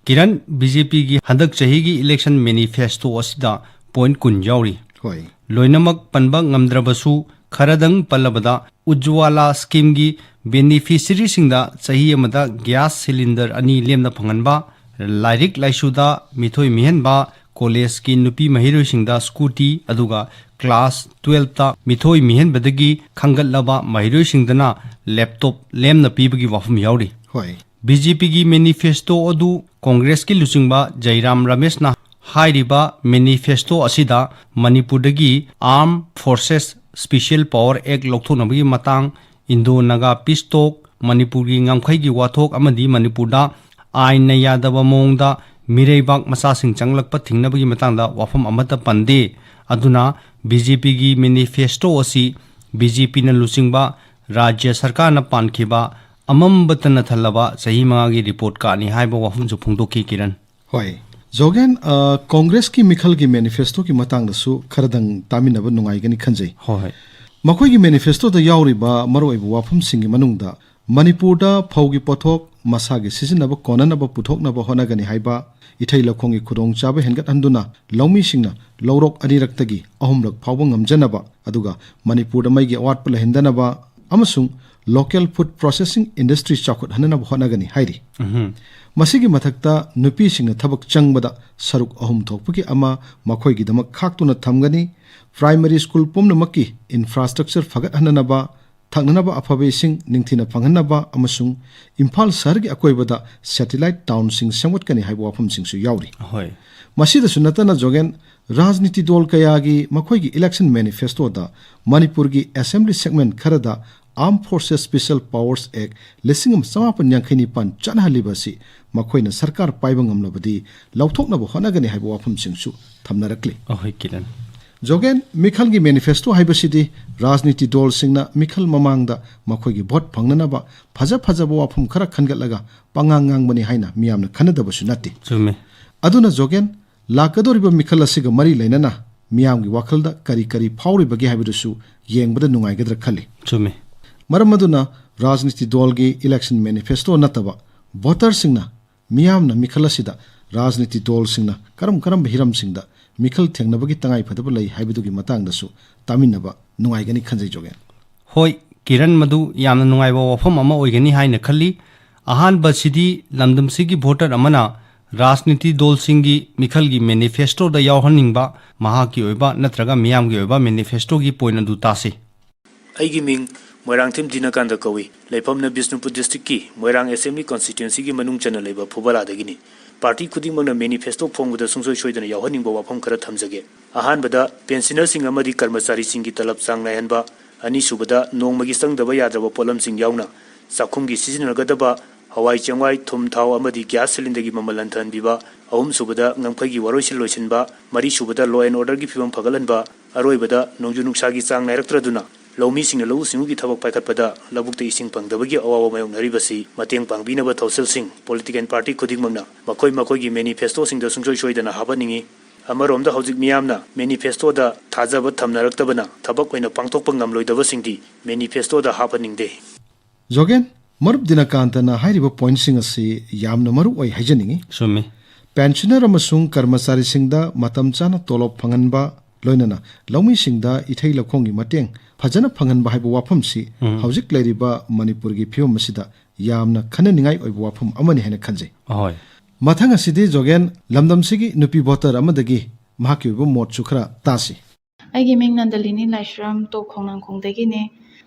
ꯀꯤꯔꯟ, ꯕꯤ ꯖꯦ ꯄꯤꯒꯤ ꯍꯟꯗꯛ ꯆꯍꯤꯒꯤ ꯏꯂꯦꯛꯁꯟ ꯃꯦꯅꯤꯐꯦꯁꯇꯣ ꯑꯁꯤꯗ ꯄꯣꯏꯟꯠ ꯀꯨꯟ ꯌꯥꯎꯔꯤ꯫ ꯍꯣꯏ꯫ ꯂꯣꯏꯅꯃꯛ ꯄꯟꯕ ꯉꯝꯗ꯭ꯔꯕꯁꯨ ꯈꯔꯗꯪ ꯄꯜꯂꯕꯗ, ꯎꯖ꯭ꯋꯥꯂꯥ ꯁ꯭ꯀꯤꯝꯒꯤ ꯕꯦꯅꯤꯐꯤꯁꯔꯤꯁꯤꯡꯗ ꯆꯍꯤ ꯑꯃꯗ ꯒ꯭ꯌꯥꯁ ꯁꯤꯂꯤꯟꯗꯔ ꯑꯅꯤ ꯂꯦꯝꯅ ꯐꯪꯍꯟꯕ, ꯂꯥꯏꯔꯤꯛ ꯂꯥꯏꯁꯨꯗ ꯃꯤꯊꯣꯏ ꯃꯤꯍꯦꯟꯕ, ꯀꯣꯂꯦꯖꯀꯤ ꯅꯨꯄꯤ ꯃꯍꯩꯔꯣꯏꯁꯤꯡꯗ ꯁ꯭ꯀꯨꯇꯤ, ꯑꯗꯨꯒ ꯀ꯭ꯂꯥꯁ ꯇꯨꯋꯦꯜꯐꯇ ꯃꯤꯊꯣꯏ ꯃꯤꯍꯦꯟꯕꯗꯒꯤ ꯈꯟꯒꯠꯂꯕ ꯃꯍꯩꯔꯣꯏꯁꯤꯡꯗꯅ ꯂꯦꯞꯇꯣꯞ ꯂꯦꯝꯅ ꯄꯤꯕꯒꯤ ꯋꯥꯐꯝ ꯌꯥꯎꯔꯤ꯫ ꯍꯣꯏ꯫ ꯕꯤ ꯖꯦ ꯄꯤꯒꯤ ꯃꯦꯅꯤꯐꯦꯁꯇꯣ ꯑꯗꯨ ꯀꯣꯡꯒ꯭ꯔꯦꯁꯀꯤ ꯂꯨꯆꯤꯡꯕ ꯖꯩꯔꯥꯝ ꯔꯃꯦꯁꯅ ꯍꯥꯏꯔꯤꯕ ꯃꯦꯅꯤꯐꯦꯁꯇꯣ ꯑꯁꯤꯗ ꯃꯅꯤꯄꯨꯔꯗꯒꯤ ꯑꯥꯔꯝ ꯐꯣꯔꯁꯦꯁ ꯁ꯭ꯄꯤꯁꯦꯜ ꯄꯥꯋꯔ ꯑꯦꯛ ꯂꯧꯊꯣꯛꯅꯕꯒꯤ ꯃꯇꯥꯡ, ꯏꯟꯗꯣ ꯅꯥꯒꯥ ꯄꯤꯁ ꯇꯣꯛ, ꯃꯅꯤꯄꯨꯔꯒꯤ ꯉꯝꯈꯩꯒꯤ ꯋꯥꯊꯣꯛ ꯑꯃꯗꯤ ꯃꯅꯤꯄꯨꯔꯗ ꯑꯥꯏꯟꯅ ꯌꯥꯗꯕ ꯃꯑꯣꯡꯗ ꯃꯤꯔꯩꯕꯥꯛ ꯃꯆꯥꯁꯤꯡ ꯆꯪꯂꯛꯄ ꯊꯤꯡꯅꯕꯒꯤ ꯃꯇꯥꯡꯗ ꯋꯥꯐꯝ ꯑꯃꯠꯇ ꯄꯟꯗꯦ꯫ ꯑꯗꯨꯅ ꯕꯤ ꯖꯦ ꯄꯤꯒꯤ ꯃꯦꯅꯤꯐꯦꯁꯇꯣ ꯑꯁꯤ ꯕꯤ ꯖꯦ ꯄꯤꯅ ꯂꯨꯆꯤꯡꯕ ꯔꯥꯖ꯭ꯌ ꯁꯔꯀꯥꯔꯅ ꯄꯥꯟꯈꯤꯕ ꯑꯃꯝꯕꯇꯅ ꯊꯜꯂꯕ ꯆꯍꯤ ꯃꯉꯥꯒꯤ ꯔꯤꯄꯣꯔꯠ ꯀꯥꯔꯗꯅꯤ ꯍꯥꯏꯕ ꯋꯥꯐꯝꯁꯨ ꯐꯣꯡꯗꯣꯛꯈꯤ, ꯀꯤꯔꯟ꯫ ꯍꯣꯏ꯫ ꯖꯣꯒꯦꯟ, ꯑ, ꯀꯣꯡꯒ꯭ꯔꯦꯁꯀꯤ ꯃꯤꯈꯜꯒꯤ ꯃꯦꯅꯤꯐꯦꯁꯇꯣꯒꯤ ꯃꯇꯥꯡꯗꯁꯨ ꯈꯔꯗꯪ ꯇꯥꯃꯤꯟꯅꯕ ꯅꯨꯡꯉꯥꯏꯒꯅꯤ ꯈꯟꯖꯩ꯫ ꯍꯣꯏ, ꯍꯣꯏ꯫ ꯃꯈꯣꯏꯒꯤ ꯃꯦꯅꯤꯐꯦꯁꯇꯣꯗ ꯌꯥꯎꯔꯤꯕ ꯃꯔꯨꯑꯣꯏꯕ ꯋꯥꯐꯝꯁꯤꯡꯒꯤ ꯃꯅꯨꯡꯗ ꯃꯅꯤꯄꯨꯔꯗ ꯐꯧꯒꯤ ꯄꯣꯠꯊꯣꯛ ꯃꯁꯥꯒꯤ ꯁꯤꯖꯤꯟꯅꯕ ꯀꯣꯟꯅꯅꯕ ꯄꯨꯊꯣꯛꯅꯕ ꯍꯣꯠꯅꯒꯅꯤ ꯍꯥꯏꯕ, ꯏꯊꯩ ꯂꯧꯈꯣꯡꯒꯤ ꯈꯨꯗꯣꯡꯆꯥꯕ ꯍꯦꯟꯒꯠꯍꯟꯗꯨꯅ ꯂꯧꯃꯤꯁꯤꯡꯅ ꯂꯧꯔꯣꯛ ꯑꯅꯤꯔꯛꯇꯒꯤ ꯑꯍꯨꯝꯂꯛ ꯐꯥꯎꯕ ꯉꯝꯖꯅꯕ, ꯑꯗꯨꯒ ꯃꯅꯤꯄꯨꯔꯗ ꯃꯩꯒꯤ ꯑꯋꯥꯠꯄ ꯂꯩꯍꯟꯗꯅꯕ ꯑꯃꯁꯨꯡ local food processing industry ꯆꯥꯎꯈꯠꯍꯟꯅꯕ ꯍꯣꯠꯅꯒꯅꯤ ꯍꯥꯏꯔꯤ꯫ ꯎꯝꯍꯨꯝ꯫ ꯃꯁꯤꯒꯤ ꯃꯊꯛꯇ ꯅꯨꯄꯤꯁꯤꯡꯅ ꯊꯕꯛ ꯆꯪꯕꯗ ꯁꯔꯨꯛ ꯑꯍꯨꯝ ꯊꯣꯛꯄꯒꯤ ꯑꯃ ꯃꯈꯣꯏꯒꯤꯗꯃꯛ ꯈꯥꯛꯇꯨꯅ ꯊꯝꯒꯅꯤ꯫ ꯄ꯭ꯔꯥꯏꯃꯔꯤ ꯁ꯭ꯀꯨꯜ ꯄꯨꯝꯅꯃꯛꯀꯤ ꯏꯟꯐ꯭ꯔꯥꯁ꯭ꯇ꯭ꯔꯛꯆꯔ ꯐꯒꯠꯍꯟꯅꯅꯕ, ꯊꯛꯅꯅꯕ ꯑꯐꯕ ꯏꯁꯤꯡ ꯅꯤꯡꯊꯤꯅ ꯐꯪꯍꯟꯅꯕ ꯑꯃꯁꯨꯡ ꯏꯝꯐꯥꯜ ꯁꯍꯔꯒꯤ ꯑꯀꯣꯏꯕꯗ ꯁꯦꯇꯤꯂꯥꯏꯠ ꯇꯥꯎꯟꯁꯤꯡ ꯁꯦꯝꯒꯠꯀꯅꯤ ꯍꯥꯏꯕ ꯋꯥꯐꯝꯁꯤꯡꯁꯨ ꯌꯥꯎꯔꯤ꯫ ꯍꯣꯏ꯫ ꯃꯁꯤꯗꯁꯨ ꯅꯠꯇꯅ, ꯖꯣꯒꯦꯟ, ꯔꯥꯖꯅꯤꯇꯤ ꯗꯣꯜ ꯀꯌꯥꯒꯤ ꯃꯈꯣꯏꯒꯤ election manifestoꯗ ꯃꯅꯤꯄꯨꯔꯒꯤ assembly segment ꯈꯔꯗ Armed Forces Special Powers Act ꯂꯤꯁꯤꯡ ꯑꯃ ꯆꯃꯥꯄꯟ ꯌꯥꯡꯈꯩ ꯅꯤꯄꯥꯟ ꯆꯠꯅꯍꯜꯂꯤꯕ ꯑꯁꯤ ꯃꯈꯣꯏꯅ ꯁꯔꯀꯥꯔ ꯄꯥꯏꯕ ꯉꯝꯂꯕꯗꯤ ꯂꯧꯊꯣꯛꯅꯕ ꯍꯣꯠꯅꯒꯅꯤ ꯍꯥꯏꯕ ꯋꯥꯐꯝꯁꯤꯡꯁꯨ ꯊꯝꯅꯔꯛꯂꯤ꯫ ꯑꯍꯣꯏ ꯀꯤꯔꯟ꯫ ꯖꯣꯒꯦꯟ, ꯃꯤꯈꯜꯒꯤ manifesto ꯍꯥꯏꯕꯁꯤꯗꯤ ꯔꯥꯖꯅꯤꯇꯤ ꯗꯣꯜꯁꯤꯡꯅ ꯃꯤꯈꯜ ꯃꯃꯥꯡꯗ ꯃꯈꯣꯏꯒꯤ ꯚꯣꯠ ꯐꯪꯅꯅꯕ ꯐꯖ ꯐꯖꯕ ꯋꯥꯐꯝ ꯈꯔ ꯈꯟꯒꯠꯂꯒ ꯄꯉꯥꯡ ꯉꯥꯡꯕꯅꯤ ꯍꯥꯏꯅ ꯃꯤꯌꯥꯝꯅ ꯈꯟꯅꯗꯕꯁꯨ ꯅꯠꯇꯦ꯫ ꯆꯨꯝꯃꯤ꯫ ꯑꯗꯨꯅ ꯖꯣꯒꯦꯟ, ꯂꯥꯛꯀꯗꯧꯔꯤꯕ ꯃꯤꯈꯜ ꯑꯁꯤꯒ ꯃꯔꯤ ꯂꯩꯅꯅ ꯃꯤꯌꯥꯝꯒꯤ ꯋꯥꯈꯜꯗ ꯀꯔꯤ ꯀꯔꯤ ꯐꯥꯎꯔꯤꯕꯒꯦ ꯍꯥꯏꯕꯗꯨꯁꯨ ꯌꯦꯡꯕꯗ ꯅꯨꯡꯉꯥꯏꯒꯗ꯭ꯔꯥ ꯈꯜꯂꯤ꯫ ꯆꯨꯝꯃꯤ꯫ ꯃꯔꯝ ꯑꯗꯨꯅ ꯔꯥꯖꯅꯤꯇꯤ ꯗꯣꯜꯒꯤ election manifesto ꯅꯠꯇꯕ voterꯁꯤꯡꯅ ꯃꯤꯌꯥꯝꯅ ꯃꯤꯈꯜ ꯑꯁꯤꯗ ꯔꯥꯖꯅꯤꯇꯤ ꯗꯣꯜꯁꯤꯡꯅ ꯀꯔꯝ ꯀꯔꯝꯕ ꯍꯤꯔꯝꯁꯤꯡꯗ ꯃꯤꯈꯜ ꯊꯦꯡꯅꯕꯒꯤ ꯇꯉꯥꯏꯐꯗꯕ ꯂꯩ ꯍꯥꯏꯕꯗꯨꯒꯤ ꯃꯇꯥꯡꯗꯁꯨ ꯇꯥꯃꯤꯟꯅꯕ ꯅꯨꯡꯉꯥꯏꯒꯅꯤ ꯈꯟꯖꯩ ꯖꯣꯒꯦꯟ꯫ ꯍꯣꯏ ꯀꯤꯔꯟ, ꯃꯗꯨ ꯌꯥꯝꯅ ꯅꯨꯡꯉꯥꯏꯕ ꯋꯥꯐꯝ ꯑꯃ ꯑꯣꯏꯒꯅꯤ ꯍꯥꯏꯅ ꯈꯜꯂꯤ꯫ ꯑꯍꯥꯟꯕꯁꯤꯗꯤ ꯂꯝꯗꯝꯁꯤꯒꯤ voter ꯑꯃꯅ ꯔꯥꯖꯅꯤꯇꯤ ꯗꯣꯜꯁꯤꯡꯒꯤ ꯃꯤꯈꯜꯒꯤ manifestoꯗ ꯌꯥꯎꯍꯟꯅꯤꯡꯕ ꯃꯍꯥꯛꯀꯤ ꯑꯣꯏꯕ ꯅꯠꯇ꯭ꯔꯒ ꯃꯤꯌꯥꯝꯒꯤ ꯑꯣꯏꯕ manifestoꯒꯤ point ꯑꯗꯨ ꯇꯥꯁꯤ꯫ ꯑꯩꯒꯤ ꯃꯤꯡ ꯃꯣꯏꯔꯥꯡꯊꯦꯝ ꯗꯤꯅꯀꯥꯟꯇ ꯀꯧꯏ꯫ ꯂꯩꯐꯝꯅ ꯕꯤꯁꯅꯨꯄꯨꯔ districtꯀꯤ ꯃꯣꯏꯔꯥꯡ assembly constituencyꯒꯤ ꯃꯅꯨꯡ ꯆꯟꯅ ꯂꯩꯕ ꯐꯨꯕꯂꯥꯗꯒꯤꯅꯤ꯫ Party ꯈꯨꯗꯤꯡꯃꯛꯅ manifesto ꯐꯣꯡꯕꯗ ꯁꯨꯡꯁꯣꯏ ꯁꯣꯏꯗꯅ ꯌꯥꯎꯍꯟꯅꯤꯡꯕ ꯋꯥꯐꯝ ꯈꯔ ꯊꯝꯖꯒꯦ꯫ ꯑꯍꯥꯟꯕꯗ, pensionerꯁꯤꯡ ꯑꯃꯗꯤ ꯀꯔꯃꯆꯥꯔꯤꯁꯤꯡꯒꯤ ꯇꯂꯕ ꯆꯥꯡ ꯅꯥꯏꯍꯟꯕ, ꯑꯅꯤꯁꯨꯕꯗ, ꯅꯣꯡꯃꯒꯤ ꯆꯪꯗꯕ ꯌꯥꯗ꯭ꯔꯕ ꯄꯣꯠꯂꯝꯁꯤꯡ ꯌꯥꯎꯅ ꯆꯥꯛꯈꯨꯝꯒꯤ ꯁꯤꯖꯤꯟꯅꯒꯗꯕ ꯍꯋꯥꯏ ꯆꯦꯡꯋꯥꯏ, ꯊꯨꯝ, ꯊꯥꯎ ꯑꯃꯗꯤ gas cylinderꯒꯤ ꯃꯃꯜ ꯍꯟꯊꯍꯟꯕꯤꯕ, ꯑꯍꯨꯝꯁꯨꯕꯗ, ꯉꯝꯈꯩꯒꯤ ꯋꯥꯔꯣꯏꯁꯤꯟ ꯂꯣꯏꯁꯤꯟꯕ, ꯃꯔꯤꯁꯨꯕꯗ, law and orderꯒꯤ ꯐꯤꯕꯝ ꯐꯒꯠꯍꯟꯕ, ꯑꯔꯣꯏꯕꯗ, ꯅꯣꯡꯖꯨ ꯅꯨꯡꯁꯥꯒꯤ ꯆꯥꯡ ꯅꯥꯏꯔꯛꯇ꯭ꯔꯗꯨꯅ ꯂꯧꯃꯤꯁꯤꯡꯅ ꯂꯧꯎ ꯁꯤꯡꯎꯒꯤ ꯊꯕꯛ ꯄꯥꯏꯈꯠꯄꯗ ꯂꯧꯕꯨꯛꯇ ꯏꯁꯤꯡ ꯐꯪꯗꯕꯒꯤ ꯑꯋꯥꯕ ꯃꯥꯌꯣꯛꯅꯔꯤꯕꯁꯤ ꯃꯇꯦꯡ ꯄꯥꯡꯕꯤꯅꯕ ꯊꯧꯁꯤꯜꯁꯤꯡ political party ꯈꯨꯗꯤꯡꯃꯛꯅ ꯃꯈꯣꯏ ꯃꯈꯣꯏꯒꯤ manifestoꯁꯤꯡꯗ ꯁꯨꯡꯁꯣꯏ ꯁꯣꯏꯗꯅ ꯍꯥꯞꯍꯟꯅꯤꯡꯏ꯫ ꯑꯃꯔꯣꯝꯗ, ꯍꯧꯖꯤꯛ ꯃꯤꯌꯥꯝꯅ manifestoꯗ ꯊꯥꯖꯕ ꯊꯝꯅꯔꯛꯇꯕꯅ ꯊꯕꯛ ꯑꯣꯏꯅ ꯄꯥꯡꯊꯣꯛꯄ ꯉꯝꯂꯣꯏꯗꯕꯁꯤꯡꯗꯤ manifestoꯗ ꯍꯥꯞꯍꯟꯅꯤꯡꯗꯦ꯫ ꯖꯣꯒꯦꯟ, ꯃꯔꯨꯞ ꯗꯤꯅꯀꯥꯟꯇꯅ ꯍꯥꯏꯔꯤꯕ pointꯁꯤꯡ ꯑꯁꯤ ꯌꯥꯝꯅ ꯃꯔꯨ ꯑꯣꯏ ꯍꯥꯏꯖꯅꯤꯡꯏ꯫ ꯆꯨꯝꯃꯤ꯫ Pensioner ꯑꯃꯁꯨꯡ ꯀꯔꯃꯆꯥꯔꯤꯁꯤꯡꯗ ꯃꯇꯝ ꯆꯥꯅ ꯇꯣꯂꯣꯞ ꯐꯪꯍꯟꯕ, ꯂꯣꯏꯅꯅ ꯂꯧꯃꯤꯁꯤꯡꯗ ꯏꯊꯩ ꯂꯧꯈꯣꯡꯒꯤ ꯃꯇꯦꯡ ꯐꯖꯅ ꯐꯪꯍꯟꯕ ꯍꯥꯏꯕ ꯋꯥꯐꯝꯁꯤ ꯎꯝ꯫ ꯍꯧꯖꯤꯛ ꯂꯩꯔꯤꯕ ꯃꯅꯤꯄꯨꯔꯒꯤ ꯐꯤꯕꯝ ꯑꯁꯤꯗ ꯌꯥꯝꯅ ꯈꯟꯅꯅꯤꯡꯉꯥꯏ ꯑꯣꯏꯕ ꯋꯥꯐꯝ ꯑꯃꯅꯤ ꯍꯥꯏꯅ ꯈꯟꯖꯩ꯫ ꯑꯍꯣꯏ꯫ ꯃꯊꯪ ꯑꯁꯤꯗꯤ ꯖꯣꯒꯦꯟ, ꯂꯝꯗꯝꯁꯤꯒꯤ ꯅꯨꯄꯤ voter ꯑꯃꯗꯒꯤ ꯃꯍꯥꯛꯀꯤ ꯑꯣꯏꯕ ꯃꯣꯠꯁꯨ ꯈꯔ ꯇꯥꯁꯤ꯫ ꯑꯩꯒꯤ ꯃꯤꯡ ꯅꯟꯗꯂꯤꯅꯤ ꯂꯥꯏꯁ꯭ꯔꯝ, ꯇꯣꯞ ꯈꯣꯡꯅꯥꯡꯈꯣꯡꯗꯒꯤꯅꯦ꯫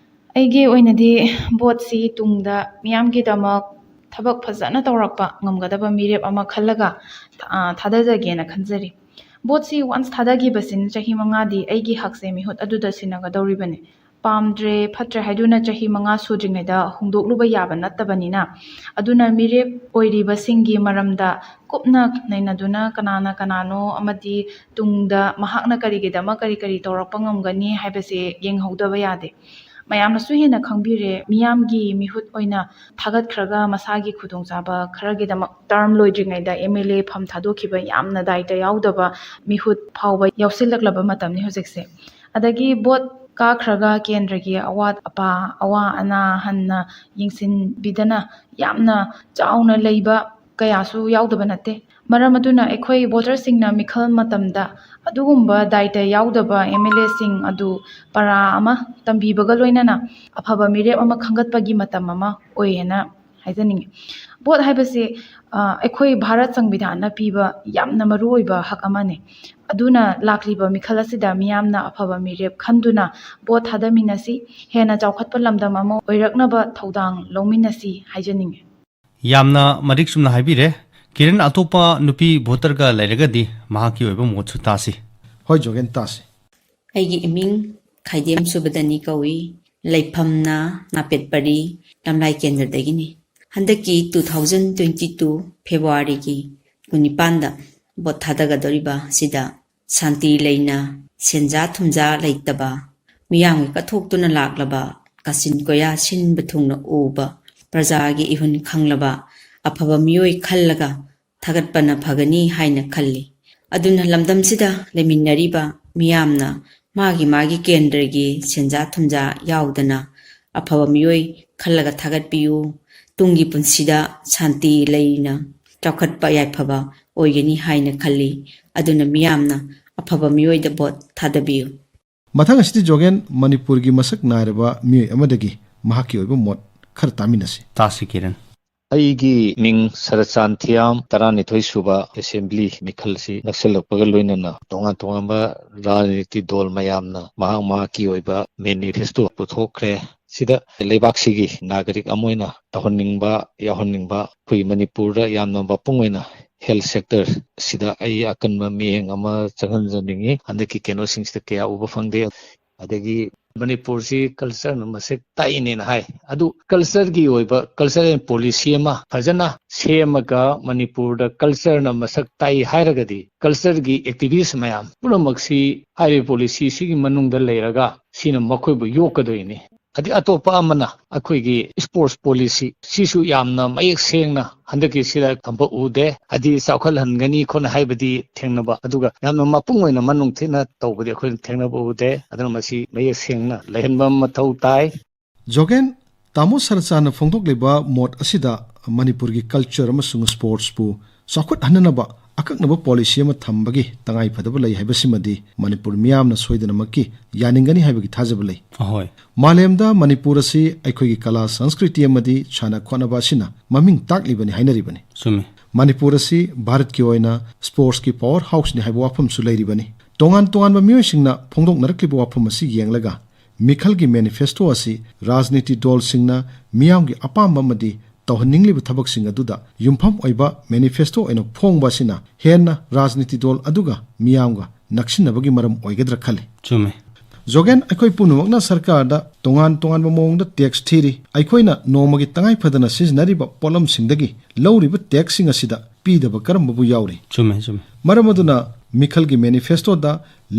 ꯑꯩꯒꯤ ꯑꯣꯏꯅꯗꯤ ꯚꯣꯠꯁꯤ ꯇꯨꯡꯗ ꯃꯤꯌꯥꯝꯒꯤꯗꯃꯛ ꯊꯕꯛ ꯐꯖꯅ ꯇꯧꯔꯛꯄ ꯉꯝꯒꯗꯕ ꯃꯤꯔꯦꯞ ꯑꯃ ꯈꯜꯂꯒ, ꯑ, ꯊꯥꯗꯖꯒꯦꯅ ꯈꯟꯖꯔꯤ꯫ ꯚꯣꯠꯁꯤ once ꯊꯥꯗꯈꯤꯕꯁꯤꯅ ꯆꯍꯤ ꯃꯉꯥꯗꯤ ꯑꯩꯒꯤ ꯍꯛꯁꯦ ꯃꯤꯍꯨꯠ ꯑꯗꯨꯗ ꯁꯤꯟꯅꯒꯗꯧꯔꯤꯕꯅꯤ꯫ ꯄꯥꯝꯗ꯭ꯔꯦ, ꯐꯠꯇ꯭ꯔꯦ ꯍꯥꯏꯗꯨꯅ ꯆꯍꯤ ꯃꯉꯥ ꯁꯨꯗ꯭ꯔꯤꯉꯩꯗ ꯍꯣꯡꯗꯣꯛꯂꯨꯕ ꯌꯥꯕ ꯅꯠꯇꯕꯅꯤꯅ, ꯑꯗꯨꯅ ꯃꯤꯔꯦꯞ ꯑꯣꯏꯔꯤꯕꯁꯤꯡꯒꯤ ꯃꯔꯝꯗ ꯀꯨꯞꯅ ꯅꯩꯅꯗꯨꯅ ꯀꯅꯥꯅ ꯀꯅꯥꯅꯣ ꯑꯃꯗꯤ ꯇꯨꯡꯗ ꯃꯍꯥꯛꯅ ꯀꯔꯤꯒꯤꯗꯃꯛ ꯀꯔꯤ ꯀꯔꯤ ꯇꯧꯔꯛꯄ ꯉꯝꯒꯅꯤ ꯍꯥꯏꯕꯁꯦ ꯌꯦꯡꯍꯧꯗꯕ ꯌꯥꯗꯦ꯫ ꯃꯌꯥꯝꯅꯁꯨ ꯍꯦꯟꯅ ꯈꯪꯕꯤꯔꯦ, ꯃꯤꯌꯥꯝꯒꯤ ꯃꯤꯍꯨꯠ ꯑꯣꯏꯅ ꯊꯥꯒꯠꯈ꯭ꯔꯒ ꯃꯁꯥꯒꯤ ꯈꯨꯗꯣꯡꯆꯥꯕ ꯈꯔꯒꯤꯗꯃꯛ term ꯂꯣꯏꯗ꯭ꯔꯤꯉꯩꯗ MLA ꯐꯝ ꯊꯥꯗꯣꯛꯈꯤꯕ ꯌꯥꯝꯅ ꯗꯥꯏꯇ ꯌꯥꯎꯗꯕ ꯃꯤꯍꯨꯠ ꯐꯥꯎꯕ ꯌꯥꯎꯁꯤꯜꯂꯛꯂꯕ ꯃꯇꯝꯅꯤ ꯍꯧꯖꯤꯛꯁꯦ꯫ ꯑꯗꯒꯤ ꯚꯣꯠ ꯀꯥꯈ꯭ꯔꯒ ꯀꯦꯟꯗ꯭ꯔꯒꯤ ꯑꯋꯥꯠ ꯑꯄꯥ, ꯑꯋꯥ ꯑꯅꯥ ꯍꯟꯅ ꯌꯦꯡꯁꯤꯟꯕꯤꯗꯅ ꯌꯥꯝꯅ ꯆꯥꯎꯅ ꯂꯩꯕ ꯀꯌꯥꯁꯨ ꯌꯥꯎꯗꯕ ꯅꯠꯇꯦ꯫ ꯃꯔꯝ ꯑꯗꯨꯅ ꯑꯩꯈꯣꯏ ꯚꯣꯇꯔꯁꯤꯡꯅ ꯃꯤꯈꯜ ꯃꯇꯝꯗ ꯑꯗꯨꯒꯨꯝꯕ ꯗꯥꯏꯇ ꯌꯥꯎꯗꯕ MLAꯁꯤꯡ ꯑꯗꯨ ꯄꯔꯥ ꯑꯃ ꯇꯝꯕꯤꯕꯒ ꯂꯣꯏꯅꯅ ꯑꯐꯕ ꯃꯤꯔꯦꯞ ꯑꯃ ꯈꯟꯒꯠꯄꯒꯤ ꯃꯇꯝ ꯑꯃ ꯑꯣꯏꯌꯦꯅ ꯍꯥꯏꯖꯅꯤꯡꯉꯤ꯫ ꯚꯣꯠ ꯍꯥꯏꯕꯁꯤ, ꯑ, ꯑꯩꯈꯣꯏ ꯚꯥꯔꯠ ꯁꯪꯕꯤꯙꯥꯟꯅ ꯄꯤꯕ ꯌꯥꯝꯅ ꯃꯔꯨꯑꯣꯏꯕ ꯍꯛ ꯑꯃꯅꯤ꯫ ꯑꯗꯨꯅ ꯂꯥꯛꯂꯤꯕ ꯃꯤꯈꯜ ꯑꯁꯤꯗ ꯃꯤꯌꯥꯝꯅ ꯑꯐꯕ ꯃꯤꯔꯦꯞ ꯈꯟꯗꯨꯅ ꯚꯣꯠ ꯊꯥꯗꯃꯤꯟꯅꯁꯤ, ꯍꯦꯟꯅ ꯆꯥꯎꯈꯠꯄ ꯂꯝꯗꯝ ꯑꯃ ꯑꯣꯏꯔꯛꯅꯕ ꯊꯧꯗꯥꯡ ꯂꯧꯃꯤꯟꯅꯁꯤ ꯍꯥꯏꯖꯅꯤꯡꯉꯤ꯫ ꯌꯥꯝꯅ ꯃꯔꯤꯛ ꯆꯨꯝꯅ ꯍꯥꯏꯕꯤꯔꯦ꯫ ꯀꯤꯔꯟ, ꯑꯇꯣꯞꯄ ꯅꯨꯄꯤ ꯚꯣꯇꯔꯒ ꯂꯩꯔꯒꯗꯤ ꯃꯍꯥꯛꯀꯤ ꯑꯣꯏꯕ ꯃꯣꯠꯁꯨ ꯇꯥꯁꯤ꯫ ꯍꯣꯏ ꯖꯣꯒꯦꯟ, ꯇꯥꯁꯤ꯫ ꯑꯩꯒꯤ ꯏꯃꯤꯡ ꯈꯥꯏꯗꯦꯝ ꯁꯨꯕꯗꯅꯤ ꯀꯧꯏ꯫ ꯂꯩꯐꯝꯅ ꯅꯥꯄꯦꯠꯄꯔꯤ ꯂꯝꯂꯥꯏ ꯀꯦꯟꯗ꯭ꯔꯗꯒꯤꯅꯤ꯫ ꯍꯟꯗꯛꯀꯤ two thousand twenty two Februaryꯒꯤ ꯀꯨꯟꯅꯤꯄꯥꯟꯗ ꯚꯣꯠ ꯊꯥꯗꯒꯗꯧꯔꯤꯕ ꯑꯁꯤꯗ ꯁꯥꯟꯇꯤ ꯂꯩꯅ, ꯁꯦꯟꯖꯥ ꯊꯨꯝꯖꯥ ꯂꯩꯇꯕ, ꯃꯤꯌꯥꯝꯒꯤ ꯀꯠꯊꯣꯛꯇꯨꯅ ꯂꯥꯛꯂꯕ, ꯀꯥꯆꯤꯟ ꯀꯣꯌꯥ ꯁꯤꯟꯕ ꯊꯨꯡꯅ ꯎꯕ, ꯄ꯭ꯔꯖꯥꯒꯤ ꯏꯍꯨꯟ ꯈꯪꯂꯕ ꯑꯐꯕ ꯃꯤꯑꯣꯏ ꯈꯜꯂꯒ ꯊꯥꯒꯠꯄꯅ ꯐꯒꯅꯤ ꯍꯥꯏꯅ ꯈꯜꯂꯤ꯫ ꯑꯗꯨꯅ ꯂꯝꯗꯝꯁꯤꯗ ꯂꯩꯃꯤꯟꯅꯔꯤꯕ ꯃꯤꯌꯥꯝꯅ ꯃꯥꯒꯤ ꯃꯥꯒꯤ ꯀꯦꯟꯗ꯭ꯔꯒꯤ ꯁꯦꯟꯖꯥ ꯊꯨꯝꯖꯥ ꯌꯥꯎꯗꯅ ꯑꯐꯕ ꯃꯤꯑꯣꯏ ꯈꯜꯂꯒ ꯊꯥꯒꯠꯄꯤꯌꯨ꯫ ꯇꯨꯡꯒꯤ ꯄꯨꯟꯁꯤꯗ ꯁꯥꯟꯇꯤ ꯂꯩꯅ ꯆꯥꯎꯈꯠꯄ ꯌꯥꯏꯐꯕ ꯑꯣꯏꯒꯅꯤ ꯍꯥꯏꯅ ꯈꯜꯂꯤ꯫ ꯑꯗꯨꯅ ꯃꯤꯌꯥꯝꯅ ꯑꯐꯕ ꯃꯤꯑꯣꯏꯗ ꯚꯣꯠ ꯊꯥꯗꯕꯤꯌꯨ꯫ ꯃꯊꯪ ꯑꯁꯤꯗꯤ ꯖꯣꯒꯦꯟ, ꯃꯅꯤꯄꯨꯔꯒꯤ ꯃꯁꯛ ꯅꯥꯏꯔꯕ ꯃꯤꯑꯣꯏ ꯑꯃꯗꯒꯤ ꯃꯍꯥꯛꯀꯤ ꯑꯣꯏꯕ ꯃꯣꯠ ꯈꯔ ꯇꯥꯃꯤꯟꯅꯁꯤ꯫ ꯇꯥꯁꯤ ꯀꯤꯔꯟ꯫ ꯑꯩꯒꯤ ꯃꯤꯡ ꯁꯔꯆꯥꯟ ꯊꯤꯌꯥꯝ, ꯇꯔꯥꯅꯤꯊꯣꯏ ꯁꯨꯕ ꯑꯦꯁꯦꯝꯕ꯭ꯂꯤ ꯃꯤꯈꯜꯁꯤ ꯅꯛꯁꯤꯜꯂꯛꯄꯒ ꯂꯣꯏꯅꯅ ꯇꯣꯉꯥꯟ ꯇꯣꯉꯥꯟꯕ ꯔꯥꯖꯅꯤꯇꯤ ꯗꯣꯜ ꯃꯌꯥꯝꯅ ꯃꯍꯥꯛ ꯃꯍꯥꯛꯀꯤ ꯑꯣꯏꯕ ꯃꯦꯅꯤꯐꯦꯁꯇꯣ ꯄꯨꯊꯣꯛꯈ꯭ꯔꯦ꯫ ꯁꯤꯗ ꯂꯩꯕꯥꯛꯁꯤꯒꯤ ꯅꯥꯒꯔꯤꯛ ꯑꯃ ꯑꯣꯏꯅ ꯇꯧꯍꯟꯅꯤꯡꯕ, ꯌꯥꯎꯍꯟꯅꯤꯡꯕ, ꯑꯩꯈꯣꯏ ꯃꯅꯤꯄꯨꯔꯗ ꯌꯥꯝꯅ ꯃꯄꯨꯡ ꯑꯣꯏꯅ health sector ꯁꯤꯗ ꯑꯩ ꯑꯀꯟꯕ ꯃꯤꯠꯌꯦꯡ ꯑꯃ ꯆꯪꯍꯟꯖꯅꯤꯡꯉꯤ꯫ ꯍꯟꯗꯛꯀꯤ ꯀꯩꯅꯣꯁꯤꯡꯁꯤꯗ ꯀꯌꯥ ꯎꯕ ꯐꯪꯗꯦ꯫ ꯑꯗꯒꯤ ꯃꯅꯤꯄꯨꯔꯁꯤ culture ꯅ ꯃꯁꯛ ꯇꯥꯛꯏꯅꯦꯅ ꯍꯥꯏ꯫ ꯑꯗꯨ culture ꯒꯤ ꯑꯣꯏꯕ cultural policy ꯑꯃ ꯐꯖꯅ ꯁꯦꯝꯃꯒ ꯃꯅꯤꯄꯨꯔꯗ culture ꯅ ꯃꯁꯛ ꯇꯥꯛꯏ ꯍꯥꯏꯔꯒꯗꯤ culture ꯒꯤ activist ꯃꯌꯥꯝ ꯄꯨꯝꯅꯃꯛꯁꯤ ꯍꯥꯏꯔꯤꯕ policy ꯁꯤꯒꯤ ꯃꯅꯨꯡꯗ ꯂꯩꯔꯒ ꯁꯤꯅ ꯃꯈꯣꯏꯕꯨ ꯌꯣꯛꯀꯗꯣꯏꯅꯤ꯫ ꯑꯗꯩ ꯑꯇꯣꯞꯄ ꯑꯃꯅ ꯑꯩꯈꯣꯏꯒꯤ sports policy ꯁꯤꯁꯨ ꯌꯥꯝꯅ ꯃꯌꯦꯛ ꯁꯦꯡꯅ ꯍꯟꯗꯛꯀꯤꯁꯤꯗ ꯊꯝꯕ ꯎꯗꯦ꯫ ꯍꯥꯏꯗꯤ ꯆꯥꯎꯈꯠꯍꯟꯒꯅꯤ ꯈꯣꯠꯅ ꯍꯥꯏꯕꯗꯤ ꯊꯦꯡꯅꯕ, ꯑꯗꯨꯒ ꯌꯥꯝꯅ ꯃꯄꯨꯡ ꯑꯣꯏꯅ ꯃꯅꯨꯡ ꯊꯤꯅ ꯇꯧꯕꯗꯤ ꯑꯩꯈꯣꯏꯅ ꯊꯦꯡꯅꯕ ꯎꯗꯦ꯫ ꯑꯗꯨꯅ ꯃꯁꯤ ꯃꯌꯦꯛ ꯁꯦꯡꯅ ꯂꯩꯍꯟꯕ ꯑꯃ ꯃꯊꯧ ꯇꯥꯏ꯫ ꯖꯣꯒꯦꯟ, ꯇꯥꯃꯣ ꯁꯔꯆꯥꯟꯅ ꯐꯣꯡꯗꯣꯛꯂꯤꯕ ꯃꯣꯠ ꯑꯁꯤꯗ ꯃꯅꯤꯄꯨꯔꯒꯤ culture ꯑꯃꯁꯨꯡ sports ꯄꯨ ꯆꯥꯎꯈꯠꯍꯟꯅꯅꯕ ꯑꯀꯛꯅꯕ policy ꯑꯃ ꯊꯝꯕꯒꯤ ꯇꯉꯥꯏ ꯐꯗꯕ ꯂꯩ ꯍꯥꯏꯕꯁꯤꯃꯗꯤ ꯃꯅꯤꯄꯨꯔ ꯃꯤꯌꯥꯝꯅ ꯁꯣꯏꯗꯅꯃꯛꯀꯤ ꯌꯥꯅꯤꯡꯒꯅꯤ ꯍꯥꯏꯕꯒꯤ ꯊꯥꯖꯕ ꯂꯩ꯫ ꯑꯍꯣꯏ꯫ ꯃꯥꯂꯦꯝꯗ ꯃꯅꯤꯄꯨꯔ ꯑꯁꯤ ꯑꯩꯈꯣꯏꯒꯤ ꯀꯂꯥ, ꯁꯪꯁꯀ꯭ꯔꯤꯇꯤ ꯑꯃꯗꯤ ꯁꯥꯟꯅ ꯈꯣꯠꯅꯕ ꯑꯁꯤꯅ ꯃꯃꯤꯡ ꯇꯥꯛꯂꯤꯕꯅꯤ ꯍꯥꯏꯅꯔꯤꯕꯅꯤ꯫ ꯆꯨꯝꯃꯤ꯫ ꯃꯅꯤꯄꯨꯔ ꯑꯁꯤ ꯚꯥꯔꯠꯀꯤ ꯑꯣꯏꯅ sports ꯀꯤ power house ꯅꯤ ꯍꯥꯏꯕ ꯋꯥꯐꯝꯁꯨ ꯂꯩꯔꯤꯕꯅꯤ꯫ ꯇꯣꯉꯥꯟ ꯇꯣꯉꯥꯟꯕ ꯃꯤꯑꯣꯏꯁꯤꯡꯅ ꯐꯣꯡꯗꯣꯛꯅꯔꯛꯂꯤꯕ ꯋꯥꯐꯝ ꯑꯁꯤ ꯌꯦꯡꯂꯒ ꯃꯤꯈꯜꯒꯤ manifesto ꯑꯁꯤ ꯔꯥꯖꯅꯤꯇꯤ ꯗꯣꯜꯁꯤꯡꯅ ꯃꯤꯌꯥꯝꯒꯤ ꯑꯄꯥꯝꯕ ꯑꯃꯗꯤ ꯇꯧꯍꯟꯅꯤꯡꯂꯤꯕ ꯊꯕꯛꯁꯤꯡ ꯑꯗꯨꯗ ꯌꯨꯝꯐꯝ ꯑꯣꯏꯕ manifesto ꯑꯣꯏꯅ ꯐꯣꯡꯕ ꯑꯁꯤꯅ ꯍꯦꯟꯅ ꯔꯥꯖꯅꯤꯇꯤ ꯗꯣꯜ ꯑꯗꯨꯒ ꯃꯤꯌꯥꯝꯒ ꯅꯛꯁꯤꯟꯅꯕꯒꯤ ꯃꯔꯝ ꯑꯣꯏꯒꯗ꯭ꯔꯥ ꯈꯜꯂꯤ꯫ ꯆꯨꯝꯃꯦ꯫ ꯖꯣꯒꯦꯟ, ꯑꯩꯈꯣꯏ ꯄꯨꯝꯅꯃꯛꯅ ꯁꯔꯀꯥꯔꯗ ꯇꯣꯉꯥꯟ ꯇꯣꯉꯥꯟꯕ ꯃꯑꯣꯡꯗ tax ꯊꯤꯔꯤ꯫ ꯑꯩꯈꯣꯏꯅ ꯅꯣꯡꯃꯒꯤ ꯇꯉꯥꯏ ꯐꯗꯅ ꯁꯤꯖꯤꯟꯅꯔꯤꯕ ꯄꯣꯠꯂꯝꯁꯤꯡꯗꯒꯤ ꯂꯧꯔꯤꯕ tax ꯁꯤꯡ ꯑꯁꯤꯗ ꯄꯤꯗꯕ ꯀꯔꯝꯕꯕꯨ ꯌꯥꯎꯔꯤ? ꯆꯨꯝꯃꯦ, ꯆꯨꯝꯃꯦ꯫ ꯃꯔꯝ ꯑꯗꯨꯅ ꯃꯤꯈꯜꯒꯤ manifesto ꯗ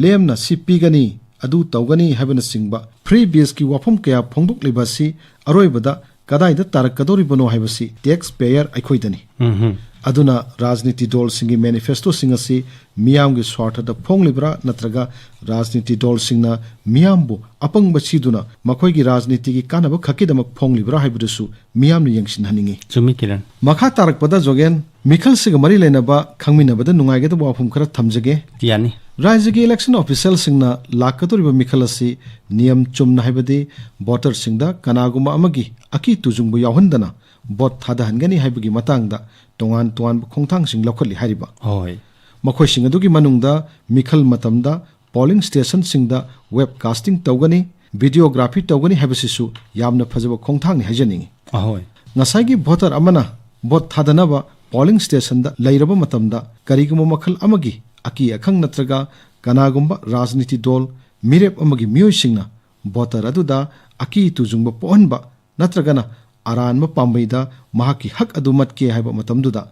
ꯂꯦꯝꯅ ꯁꯤ ꯄꯤꯒꯅꯤ, ꯑꯗꯨ ꯇꯧꯒꯅꯤ ꯍꯥꯏꯕꯅꯆꯤꯡꯕ freebies ꯀꯤ ꯋꯥꯐꯝ ꯀꯌꯥ ꯐꯣꯡꯗꯣꯛꯂꯤꯕ ꯑꯁꯤ ꯑꯔꯣꯏꯕꯗ ꯀꯗꯥꯏꯗ ꯇꯥꯔꯛꯀꯗꯧꯔꯤꯕꯅꯣ ꯍꯥꯏꯕꯁꯤ tax payer ꯑꯩꯈꯣꯏꯗꯅꯤ꯫ ꯎꯝꯍꯨꯝ꯫ ꯑꯗꯨꯅ ꯔꯥꯖꯅꯤꯇꯤ ꯗꯣꯜꯁꯤꯡꯒꯤ manifesto ꯁꯤꯡ ꯑꯁꯤ ꯃꯤꯌꯥꯝꯒꯤ ꯁ꯭ꯋꯥꯔꯊꯗ ꯐꯣꯡꯂꯤꯕ꯭ꯔꯥ ꯅꯠꯇ꯭ꯔꯒ ꯔꯥꯖꯅꯤꯇꯤ ꯗꯣꯜꯁꯤꯡꯅ ꯃꯤꯌꯥꯝꯕꯨ ꯑꯄꯪꯕ ꯁꯤꯗꯨꯅ ꯃꯈꯣꯏꯒꯤ ꯔꯥꯖꯅꯤꯇꯤꯒꯤ ꯀꯥꯟꯅꯕ ꯈꯛꯀꯤꯗꯃꯛ ꯐꯣꯡꯂꯤꯕ꯭ꯔꯥ ꯍꯥꯏꯕꯗꯨꯁꯨ ꯃꯤꯌꯥꯝꯅ ꯌꯦꯡꯁꯤꯟꯍꯟꯅꯤꯡꯏ꯫ ꯆꯨꯝꯃꯤ, ꯀꯤꯔꯟ꯫ ꯃꯈꯥ ꯇꯥꯔꯛꯄꯗ ꯖꯣꯒꯦꯟ, ꯃꯤꯈꯜꯁꯤꯒ ꯃꯔꯤ ꯂꯩꯅꯕ ꯈꯪꯃꯤꯟꯅꯕꯗ ꯅꯨꯡꯉꯥꯏꯒꯗꯕ ꯋꯥꯐꯝ ꯈꯔ ꯊꯝꯖꯒꯦ꯫ ꯌꯥꯅꯤ꯫ ꯔꯥꯖ꯭ꯌꯒꯤ election official ꯁꯤꯡꯅ ꯂꯥꯛꯀꯗꯧꯔꯤꯕ ꯃꯤꯈꯜ ꯑꯁꯤ ꯅꯤꯌꯝ ꯆꯨꯝꯅ, ꯍꯥꯏꯕꯗꯤ voter ꯁꯤꯡꯗ ꯀꯅꯥꯒꯨꯝꯕ ꯑꯃꯒꯤ ꯑꯀꯤ ꯇꯨꯖꯨꯡꯕ ꯌꯥꯎꯍꯟꯗꯅ vote ꯊꯥꯗꯍꯟꯒꯅꯤ ꯍꯥꯏꯕꯒꯤ ꯃꯇꯥꯡꯗ ꯇꯣꯉꯥꯟ ꯇꯣꯉꯥꯟꯕ ꯈꯣꯡꯊꯥꯡꯁꯤꯡ ꯂꯧꯈꯠꯂꯤ ꯍꯥꯏꯔꯤꯕ꯫ ꯍꯣꯏ꯫ ꯃꯈꯣꯏꯁꯤꯡ ꯑꯗꯨꯒꯤ ꯃꯅꯨꯡꯗ ꯃꯤꯈꯜ ꯃꯇꯝꯗ polling station ꯁꯤꯡꯗ webcasting ꯇꯧꯒꯅꯤ, videography ꯇꯧꯒꯅꯤ ꯍꯥꯏꯕꯁꯤꯁꯨ ꯌꯥꯝꯅ ꯐꯖꯕ ꯈꯣꯡꯊꯥꯡꯅꯤ ꯍꯥꯏꯖꯅꯤꯡꯏ꯫ ꯑꯍꯣꯏ꯫ ꯉꯁꯥꯏꯒꯤ voter ꯑꯃꯅ vote ꯊꯥꯗꯅꯕ ꯄꯣꯂꯤꯡ ꯁ꯭ꯇꯦꯁꯟꯗ ꯂꯩꯔꯕ ꯃꯇꯝꯗ ꯀꯔꯤꯒꯨꯝꯕ ꯃꯈꯜ ꯑꯃꯒꯤ ꯑꯀꯤ ꯑꯈꯪ ꯅꯠꯇ꯭ꯔꯒ ꯀꯅꯥꯒꯨꯝꯕ ꯔꯥꯖꯅꯤꯇꯤ ꯗꯣꯜ, ꯃꯤꯔꯦꯞ ꯑꯃꯒꯤ ꯃꯤꯑꯣꯏꯁꯤꯡꯅ ꯚꯣꯇꯔ ꯑꯗꯨꯗ ꯑꯀꯤ ꯇꯨꯖꯨꯡꯕ ꯄꯣꯛꯍꯟꯕ ꯅꯠꯇ꯭ꯔꯒꯅ ꯑꯔꯥꯟꯕ ꯄꯥꯝꯕꯩꯗ ꯃꯍꯥꯛꯀꯤ ꯍꯛ ꯑꯗꯨ ꯃꯠꯀꯦ ꯍꯥꯏꯕ ꯃꯇꯝꯗꯨꯗ